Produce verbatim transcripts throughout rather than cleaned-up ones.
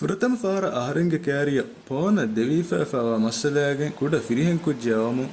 ފުރަތަމަ ފަހަރަށް އަހަރެންގެ ކައިރިއަށް ޕޯނަށް ދެވިހިފައިފާވާ މައްސަލައިގެން ކުޑަ ފިރިހެން ކުއްޖެއް އައުމުން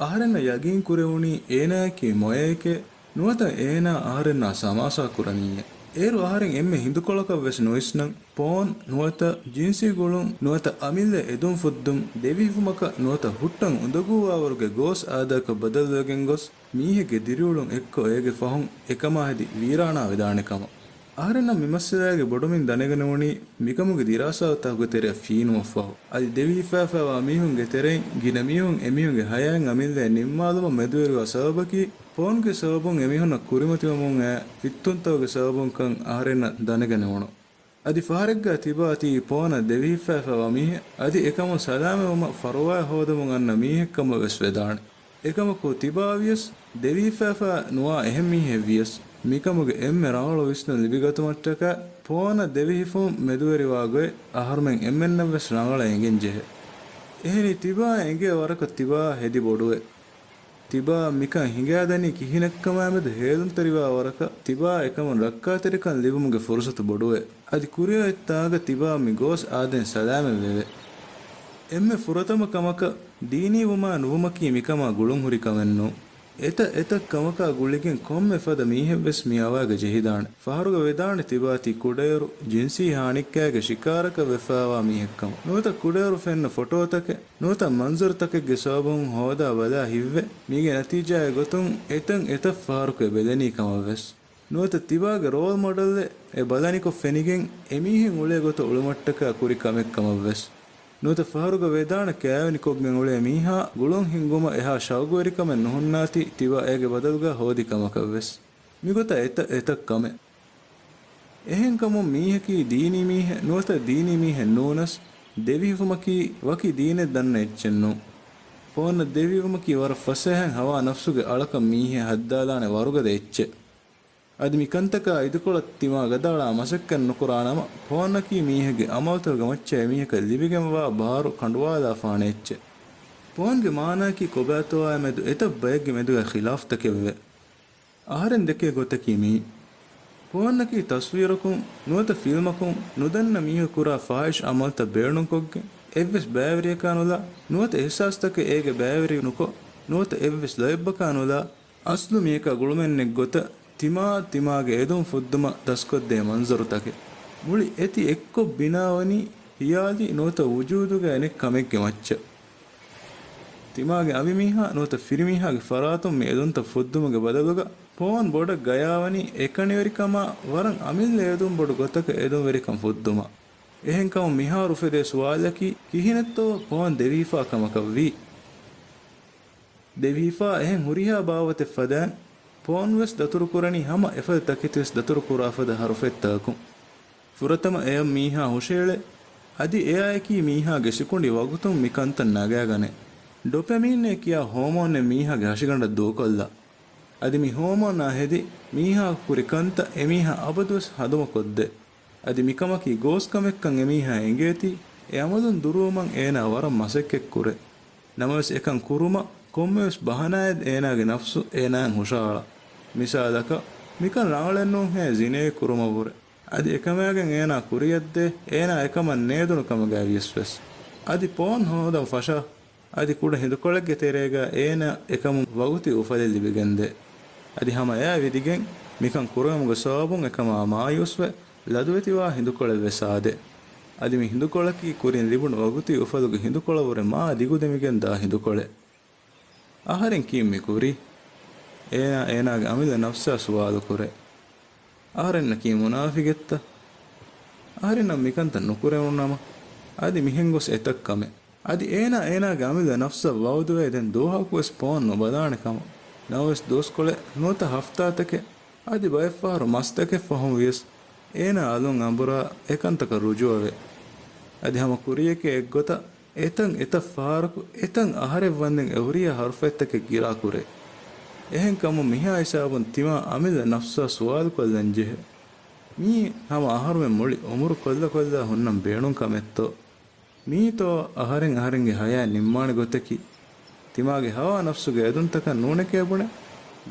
އަހަރެންނަށް ޔަގީން ކުރެވުނީ އޭނާއަކީ މޮޔައެކޭ، ނުވަތަ އޭނާ އަހަރެންނާ ސަމާސާ ކުރަނީއޭ. އޭރު އަހަރެން އެންމެ ހިނދުކޮޅަކަށް ވެސް ނުވިސްނަން، ޕޯން ނުވަތަ ޖިންސީ ގުޅުން ނުވަތަ އަމިއްލަ އެދުން ފުއްދުން ދެވިހިފުމަކަށް ނުވަތަ ހުއްޓަން އުނދަގޫވާވަރުގެ ގޯސް އާދައަކަށް ބަދަލުވެގެން ގޮސް، މީހެއްގެ ދިރިއުޅުން އެއްކޮށް އޭގެ ފަހުން އެކަމާ ހެދި ވީރާނާ ވެދާނެ ކަމަށް. އަހަރެންނަށް މި މައްސަލައިގެ ބޮޑުމިން ދަނެގަނެވުނީ މިކަމުގެ ދިރާސާތަކުގެ ތެރެއަށް ފީނުވައްފަހު. އަދި ދެވިހިފައިފާވާ މީހުންގެ ތެރެއިން ގިނަ މީހުން އެމީހުންގެ ހަޔާތް އަމިއްލައަށް ނިންމާލުމަށް މެދުވެރިވާ ސަބަބަކީ، ޕޯންގެ ސަބަބުން އެމީހުންނަށް ކުރިމަތިވަމުން އައި ފިއްތުންތަކުގެ ސަބަބުންކަން އަހަރެންނަށް ދަނެގަނެވުނު. އަދި ފަހަރެއްގާ ތިބާ ތީ ޕޯނަށް ދެވިހިފައިފާވާ މީހެއް، އަދި އެކަމުން ސަލާމަތްވުމަށް ފަރުވާއެއް ހޯދަމުން އަންނަ މީހެއްކަމަށް ވެސް ވެދާނެ. އެކަމަކު ތިބާ ވިޔަސް ދެވިހިފައިފާ ނުވާ އެހެން މީހެއް ވިޔަސް، މިކަމުގެ އެންމެ ރަނގަޅު ވިސްނުން ލިބިގަތުމަށްޓަކާ ޕޯނަށް ދެވިހިފުން މެދުވެރިވާ ގޮތް އަހަރުމެން އެންމެންނަށް ވެސް ރަނގަޅަށް އެނގެން ޖެހޭ. އެހެނީ ތިބާ އެނގޭ ވަރަކަށް ތިބާ ހެދި ބޮޑުވޭ. ތިބާ މިކަން ހިނގާދަނީ ކިހިނެއްކަމާމެދު ހޭލުންތެރިވާ ވަރަކަށް ތިބާ އެކަމުން ރައްކާތެރިކަން ލިބުމުގެ ފުރުސަތު ބޮޑުވޭ. އަދި ކުރިއޮތްތާގަ ތިބާ މި ގޯސް އާދައިން ސަލާމަތްވެވޭ. އެންމެ ފުރަތަމަ ކަމަކަށް ދީނީ ވުމާ ނުވުމަކީ މިކަމާ ގުޅުން ހުރި ކަމެއް ނޫން. އެތައް އެތައް ކަމަކާ ގުޅިގެން ކޮންމެ ފަދަ މީހެއްވެސް މި އަވާގަ ޖެހިދާނެ. ފަހަރުގަ ވެދާނެ ތިބާ ތީ ކުޑައިރު ޖިންސީ ހާނިއްކާގެ ޝިކާރަކަށް ވެފައިވާ މީހެއްކަމަށް. ނުވަތަ ކުޑައިރު ފެންނަ ފޮޓޯތަކެއް ނުވަތަ މަންޒަރުތަކެއްގެ ސަބަބުން ހޯދާ ބަލާ ހިތްވެ، މީގެ ނަތީޖާއެއް ގޮތުން އެތަން އެތައް ފަހަރަކު އެ ބެލެނީ ކަމަށްވެސް. ނުވަތަ ތިބާގެ ރޯލް މޮޑެލްއެއް އެ ބަލަނިކޮށް ފެނިގެން އެމީހެއް އުޅޭ ގޮތަށް އުޅުމަށްޓަކާ ކުރި ކަމެއް ކަމަށްވެސް. ނުވަތަ ފަހަރުގަ ވެދާނެ ކައިވެނިކޮށްގެން އުޅޭ މީހާ ގުޅުން ހިންގުމަށް އެހާ ޝައުގުވެރިކަމެއް ނުހުންނާތީ ތިބާ އޭގެ ބަދަލުގަ ހޯދި ކަމަކަށްވެސް. މިގޮތަށް އެތައް އެތައް ކަމެއް. އެހެންކަމުން މީހަކީ ދީނީ މީހެއް ނުވަތަ ދީނީ މީހެއް ނޫނަސް، ދެވިހިފުމަކީ ވަކި ދީނެއް ދަންނަ އެއްޗެއް ނޫން. ޕޯނަށް ދެވިހިފުމަކީ ވަރަށް ފަސޭހައިން ހަވާ ނަފްސުގެ އަޅަކަށް މީހެއް ހައްދާލާނެ ވަރުގަދަ އެއްޗެއް. އަދި މި ކަންތަކާ އިދިކޮޅަށް ތިމާ ގަދައަޅާ މަސައްކަތް ނުކުރާނަމަ، ޕޯނަކީ މީހެއްގެ އަމަލުތަކުގެ މައްޗަށް އެމީހަކަށް ލިބިގެންވާ ބާރު ކަނޑުވާލާފާނެ އެއްޗެއް. ޕޯންގެ މާނައަކީ ކޮބާތޯއާ މެދު އެތައް ބައެއްގެ މެދުގައި ޚިލާފްތަކެއްވެ. އަހަރެން ދެކޭ ގޮތަކީ މިއީ. ޕޯންއަކީ ތަސްވީރަކުން ނުވަތަ ފިލްމަކުން ނުދަންނަ މީހަކު ކުރާ ފާހިޝް އަމަލުތައް ބޭނުންކޮށްގެން، އެއްވެސް ބައިވެރިޔަކާ ނުލާ، ނުވަތަ އިހްސާސްތަކެއް އޭގެ ބައިވެރި ނުކޮށް، ނުވަތަ އެއްވެސް ލޯތްބަކާ ނުލާ، އަސްލު މީހަކާ ގުޅުމެއް ނެތް ގޮތަށް ތިމާ ތިމާގެ އެދުން ފުއްދުމަށް ދަސްކޮށްދޭ މަންޒަރުތަކެއް. މުޅި އެތި އެއްކޮށް ބިނާވަނީ ހިޔާލީ ނުވަތަ ވުޖޫދުގައި ނެތް ކަމެއްގެ މައްޗަށް. ތިމާގެ އަނބިމީހާ ނުވަތަ ފިރިމީހާގެ ފަރާތުން މި އެދުންތައް ފުއްދުމުގެ ބަދަލުގަ ޕޯން ބޮޑަށް ގަޔާވަނީ އެކަނިވެރިކަމާ ވަރަށް އަމިއްލަ އެދުން ބޮޑު ގޮތަކަށް އެދުންވެރިކަން ފުއްދުމަށް. އެހެންކަމުން މިހާރު އުފެދޭ ސުވާލަކީ ކިހިނެއްތޯ ޕޯން ދެވިހިފާ ކަމަކަށްވީ؟ ދެވިހިފާ އެހެން ހުރިހާ ބާވަތެއް ފަދައިން ޕޯން ވެސް ދަތުރުކުރަނީ ހަމަ އެފަދަ ތަކެތިވެސް ދަތުރުކުރާ ފަދަ ހަރުފަތްތަކަކުން. ފުރަތަމަ އެޔަށް މީހާ ހުށައެޅޭ، އަދި އެއާއެކީ މީހާގެ ސިކުނޑި ވަގުތުން މި ކަންތައް ނަގާގަނޭ. ޑޮޕަމީންއޭ ކިޔާ ހޯމޯނެއް މީހާގެ ހަށިގަނޑަށް ދޫކޮށްލާ. އަދި މި ހޯމޯނާ ހެދި މީހާ ކުރި ކަންތައް އެމީހާ އަބަދުވެސް ހަނދުމަކޮށްދޭ. އަދި މިކަމަކީ ގޯސް ކަމެއްކަން އެމީހާ އެނގޭތީ، އެ އަމަލުން ދުރުވުމަށް އޭނާ ވަރަށް މަސައްކަތްކުރޭ. ނަމަވެސް އެކަން ކުރުމަށް ކޮންމެވެސް ބަހަނާއެއް އޭނާގެ ނަފްސު އޭނާއަށް ހުށައަޅާ. މިސާލަކަށް، މިކަން ރަނގަޅެއްނޫންހޭ ޒިނޭ ކުރުމަށްވުރެ. އަދި އެކަމާގެން އޭނާ ކުރިއަށްދޭ، އޭނާ އެކަމަށް ނޭދުނު ކަމުގައި ވިޔަސްވެސް. އަދި ޕޯން ހޯދަން ފަށާ، އަދި ކުޑަ ހިނދުކޮޅެއްގެ ތެރޭގަ އޭނާ އެކަމުން ވަގުތީ އުފަލެއް ލިބިގެންދޭ. އަދި ހަމަ އެއާ ވިދިގެން މިކަން ކުރެވުމުގެ ސަބަބުން އެކަމާ މާޔޫސްވެ، ލަދުވެތިވާ ހިނދުކޮޅެއް ވެސް އާދޭ. އަދި މި ހިނދުކޮޅަކީ ކުރިން ލިބުނު ވަގުތީ އުފަލުގެ ހިނދުކޮޅަށްވުރެ މާ ދިގުދެމިގެން ދާ ހިނދުކޮޅެއް. އަހަރެން ކީއް މި ކުރީ؟ އޭނާ އޭނާގެ އަމިއްލަ ނަފްސާ ސުވާލުކުރޭ. އަހަރެންނަކީ މުނާފިގެއްތަ؟ އަހަރެންނަށް މިކަންތައް ނުކުރެވުނުނަމަ، އަދި މިހެން ގޮސް އެތައް ކަމެއް. އަދި އޭނާ އޭނާގެ އަމިއްލަ ނަފްސަށް ވައުދުވޭ ދެން ދުވަހަކުވެސް ޕޯން ނުބަލާނެ ކަމަށް. ނަމަވެސް ދުވަސްކޮޅެއް ނުވަތަ ހަފްތާތަކެއް، އަދި ބައެއްފަހަރު މަސްތަކެއް ފަހުން ވިޔަސް، އޭނާ އަލުން އަނބުރާ އެކަންތަކަށް ރުޖޫއަވޭ. އަދި ހަމަ ކުރިޔަކޭ އެއްގޮތަށް އެތަން އެތައް ފަހަރަކު އެތަން އަހަރެއް ވަންދެން އެ ހުރިހާ ހަރުފަތްތަކެއް ގިރާކުރޭ. އެހެންކަމުން މިހާ ހިސާބުން ތިމާ އަމިއްލަ ނަފްސާ ސުވާލުކޮށްލަން ޖެހޭ. މީ ހަމަ އަހަރުމެން މުޅި އުމުރު ކޮށްލަ ކޮށްލާ ހުންނަން ބޭނުން ކަމެއްތޯ؟ މީތޯ އަހަރެން އަހަރެންގެ ހަޔާތް ނިންމާނެ ގޮތަކީ؟ ތިމާގެ ހަވާ ނަފްސުގެ އެދުންތަކަށް ނޫނެކޭ ބުނެ،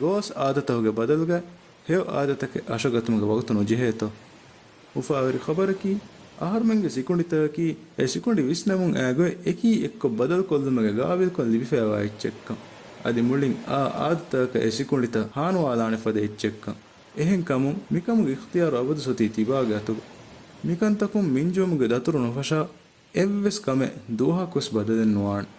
ގޯސް އާދަތަކުގެ ބަދަލުގައި ހެޔޮ އާދަތަކެއް އަށަގަތުމުގެ ވަގުތު ނުޖެހޭތޯ؟ އުފާވެރި ޚަބަރަކީ، އަހަރުމެންގެ ސިކުނޑިތަކަކީ އެ ސިކުނޑި ވިސްނަމުން އައި ގޮތް އެކީ އެއްކޮށް ބަދަލުކޮށްލުމުގެ ގާބިލްކަން ލިބިފައިވާ އެއްޗެއްކަން. އަދި މުޅިން އާ އާދަތަކަކަށް އެ ސިކުނޑިތައް ހާނުވާލާނެ ފަދަ އެއްޗެއްކަން. އެހެންކަމުން މިކަމުގެ އިޚްތިޔާރު އަބަދުސޮތީ ތިބާގެ އަތުގަ. މިކަންތަކުން މިންޖުވުމުގެ ދަތުރު ނުފަށާ އެއްވެސް ކަމެއް ދުވަހަކުވެސް ބަދަލެއް ނުވާނެ.